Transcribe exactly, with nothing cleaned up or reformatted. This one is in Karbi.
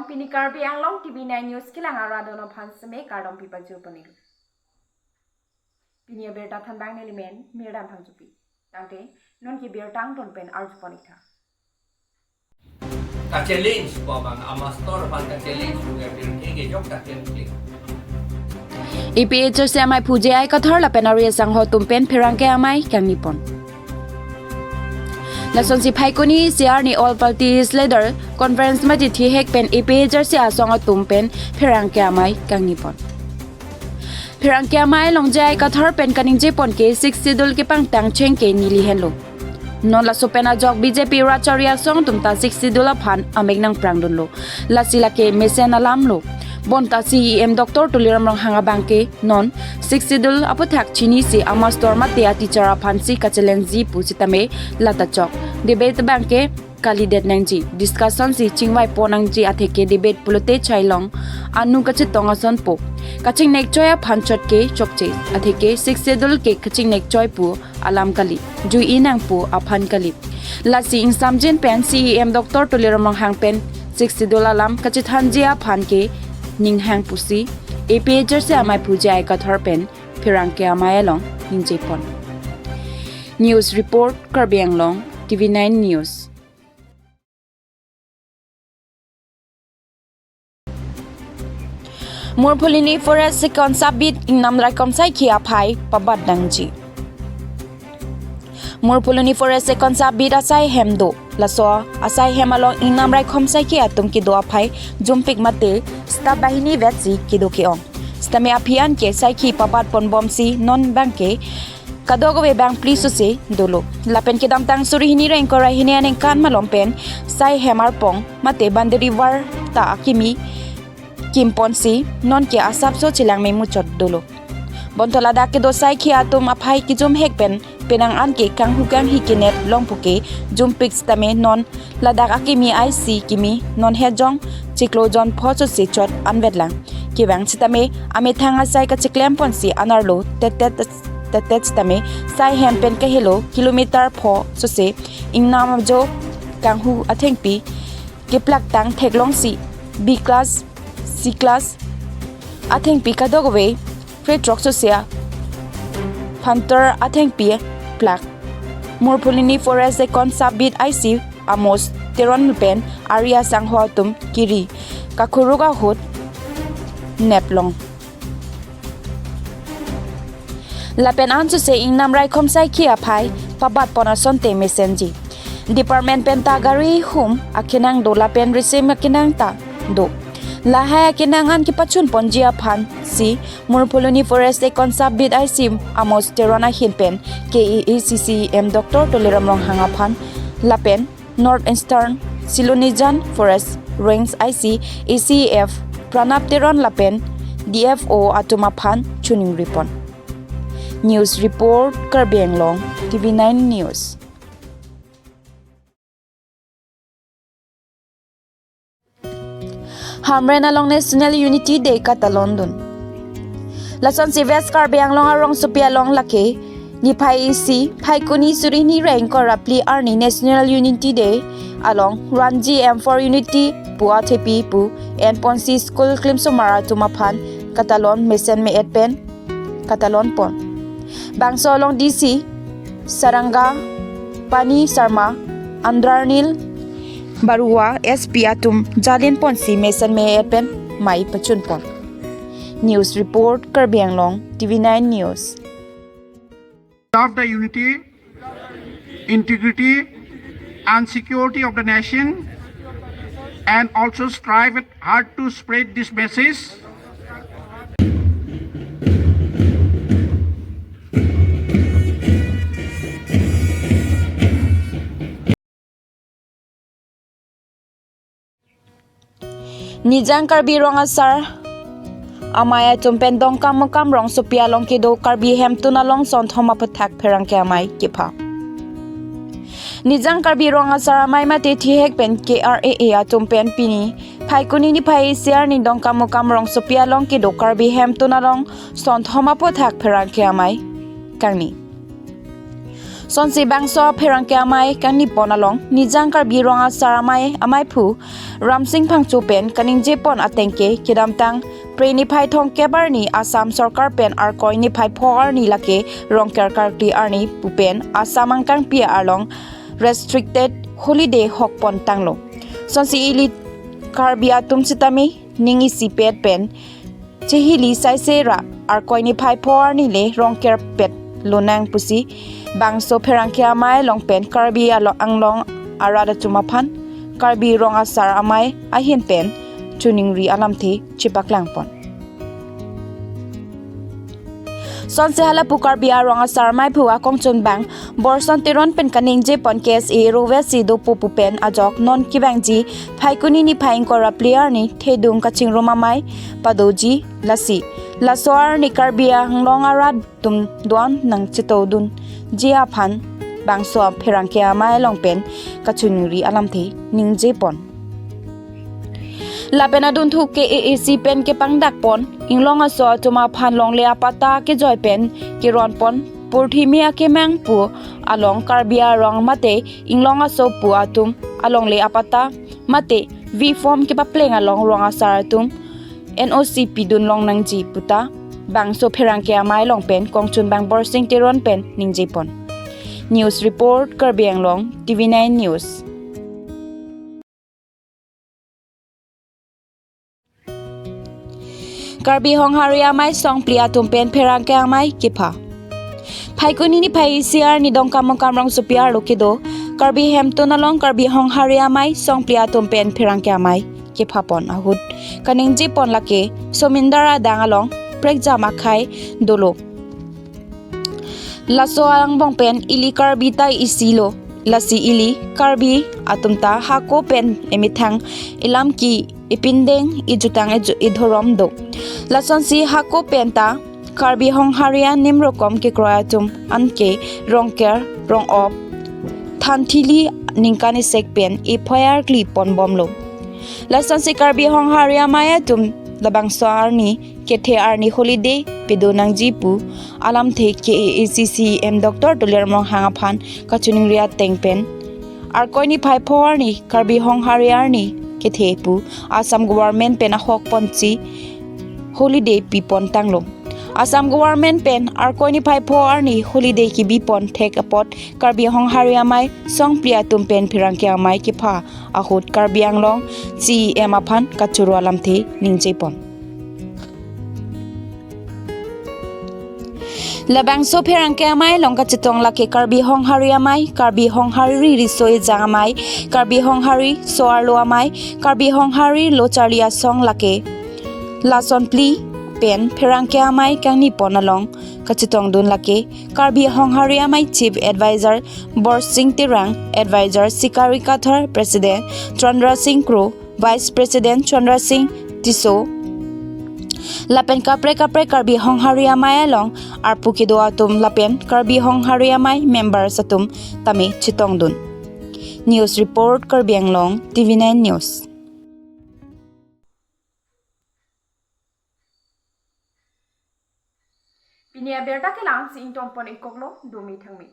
Pini Karbi Anglong T V nine News kelang arat atum aphan seme kardom pipajir ponlo. Pini abirta thanbang nelimen Mirdan Phangchopi. Tangte non ke birta angton pen arju pon-ik tha. Ka-challenge ko abang, amastor aphan ka-challenge ko ke birta kejok ta klemkle. A P H R C amei Pu J I Kathar lapen ari asangho atum pen pherangke amei kangni pon. Lasonsi Phaikuni isi arni All Parties Leader Conference mate thihek pen A P H R C asong atum pen pherangke amei kangni pon. Pherangke amei along J I Kathar pen kaningje pon ke Sixth Schedule kepangtang cheng ke neli henlo. Non laso pen ajok B J P rat chari asong atum ta Sixth Schedule aphan amek nangprang dunlo. Lasi lake mesen alam lo. Bonta C E M Doctor Tuliram Ronghang abang ke non Sixth Schedule aputhak chinisi amastor mate a-teacher aphansi ka-challenge ji pusitame lata chok. Debate abang ke kalidet nangji, discussion si chingvai pon nangji atheke debate pulote chailong anu kachetong asonpo. Kachingnek choi aphan chot ke chokche atheke Sixth Schedule ke kachingnek choi pu alam kali, jui-i nangpo aphan kali. Lasi ingsamjin pen C E M Doctor Tuliram Ronghang pen Sixth Schedule alam kachethanji aphan ke ninghang pusi A P H R C amei Pu J I Kathar pen pherangke amei along ningje pon. News report, Karbi Anglong T V nine News. Murphuloni Forest Second Sub-Beat ingnam raikom saikhi aphai pabat nangji. Murphuloni Forest Second Sub-Beat asai hem do. Laso asai hem along ingnam raikom saikhi atum kedo aphai jumpik mate staff bahini vetsi kedo ke-ong. Sitame aphi an ke saikhi pabat ponbomsi non abang ke kadokave bang phli sose dolo. Lapen kedamtang suri hini ra ingkoi ra hini aningkan malom pen sai hem arpong mate boundary wall ta akimi kimponsi non ke asapso chelangme muchot dolo. Bonta ladak kedo saikhi atum aphai kejumhek pen penang an ke kanghu kanghi kenep longpo ke jumpik sitame non ladak akimi aisi kimi non hejong chiklo jon pho sose chot anvetlang. Kevang sitame amethang asai kachiklem ponsi anerlo tetet tetet sitame sai hem pen kahelo kilometer pho sose ingnam ajo kanghu athengpi keplaktang theklongsi B class, C class athengpi kadokave fretrok sose phantor athengpi plak. Murphuloni Forest Second Sub-Beat aisi Amos Teron pen ari asangho atum kiri kakhuruk ahut neplong. Lapen ansose ingnam raikom saikhi aphai pabat pon asonte mesenji. Department pen ta gari hum akenang do lapen risim akenang ta do. Lahai akenang an kepachun ponji aphansi Murphuloni Forest Second Sub-Beat aisi Amos Teron ahin pen K A A C C E M Doctor Tuliram Ronghang aphan lapen North Eastern Silonijan Forest Range aisi A C F Pranab Teron lapen D F O atum aphan choningri pon. News report, Karbi Anglong T V nine News. Hamren along National Unity Day katalon dun. Lasonsi West Karbi Anglong arongsopi along lake niphai isi Phaikuni suri hini ra ingkoi ra phli arni National Unity Day along Ranji M for Unity pu athepi pu enponsi school klimsomar atum aphan katalon mesen me-et pen katalon pon. Bangso along D C Saranga Pani Sharma, Andranil Barua, S P atum jalin ponsi mesen me-et pen mei pachun pon. News report, Karbi Anglong T V nine News. Of the unity, integrity, and security of the nation, and also strive hard to spread this message. Nijang Karbi Rong Asar Amei atum pen Dongkamukam rongsopi along kedo Karbi Hemtun along sonthom aphuthak pherangke amei kepha. Nijang Karbi Rong Asar Amei mate thihek pen K R A A atum pen pini Phaikuni niphai isi arni Dongkamukam rongsopi along kedo Karbi Hemtun along sonthom aphuthak pherangke amei kangni. Sonsi bangso pherangke amei kangnipon along Nijang Karbi Rong Asar Amei ameiphu Ramsing Phangcho pen kaningjepon ateng ke kedamtang Phre niphai thomkep arni Assam sorkar pen Arkoi niphai pho arni lake Rongker karkli arni pu pen Assam angkangpi along restricted holiday hokpon tanglo. Sonsi ili Karbi atum sitame ning isipet pen chihili saise ra Arkoi niphai pho arni le Rongker pet lonang pusi bangso pherangke amei along pen Karbi alo- Anglong arat atum aphan Karbi Rong Asar Amei ahin pen choningri alamthe chepaklangpon. Sonsi halapu Karbi Rong Asar Amei phu akongchunbang Borson Teron pen kaningjepon K S A rovesi dopo pu pen ajok non kevangji Phaikuni niphai ingkoi ra phli arni thedung kachingrum amei padoji lasi laso arni Karbi Anglong arat atum do-an nangchetongdunji aphan bangso pherangke amei along pen kachoningri alamthe ningjepon. Lapen adunthu K A A C pen kepangdakpon inglong aso atum aphan longle apatta kejoi pen keronpon Purthimi Akemang pu along Karbi Anglong mate inglong aso pu atum alongle apatta mate V form kepapleng along rong asar atum N O C pidun longnangji puta bangso pherangke amei along pen kongchunbang Borsing Teron pen ningjepon. News report, Karbi Anglong, T V nine News. Karbi Honghari Amei songphli atum pen pherangke amei kepha. Phaikuni niphai isi arni Dongkamukam rongsopi arlo kedo Karbi Hemtun along Karbi Honghari Amei songphli atum pen pherangke amei kephapon ahut kaningjepon lake Somindar adang along prekjam akhei dolo. Laso angbong pen ili Karbi ta isi lo. Lasi ili Karbi atum ta hako pen emethang, ilamki, ipindeng, ijutang, iju- idhorom do. Lasonsi hako pen ta Karbi Honghari animrokom kekroi atum anke Rongker, Rongop, Thanthili ningkan isek pen F I R kli ponbomlo. Lasonsi Karbi Honghari Amei atum labangso arni kethe arni holiday pedonangji pu alamthe K A A C C E M Doctor Tuliram Ronghang aphan kachoningri ateng pen Arkoi niphai pho arni Karbi Honghari arni kethe pu Assam government pen ahokponsi holiday pipon tanglo. Assam government pen Arkoi niphai pho arni holiday kebipon thek apot Karbi Honghari Amei songphli atum pen pherangke amei kepha ahut Karbi Anglong C E M aphan kachoro alamthe ningjepon. Labangso pherangke amei along kachetong lake Karbi Honghari Amei, Karbi Honghari Riso Ejang Amei, Karbi Honghari So-arlo Amei, Karbi Honghari Lo Charli Asong lake lason phli pen pherangke amei kangnipon along kachetongdun lake Karbi Honghari Amei Chief Advisor Borsing Terang, Advisor Sikari Kathar, President Chandra Singh Kro, Vice President Chandra Singh Tisso, lapen kaprek kaprek Karbi Honghari Amei along arpu kedo atum lapen Karbi Honghari Amei members atum tame chetongdun. News report, Karbi Anglong, T V nine News. Pini abirta kelang si ingtonpon-ikoklo, dumi thangmi.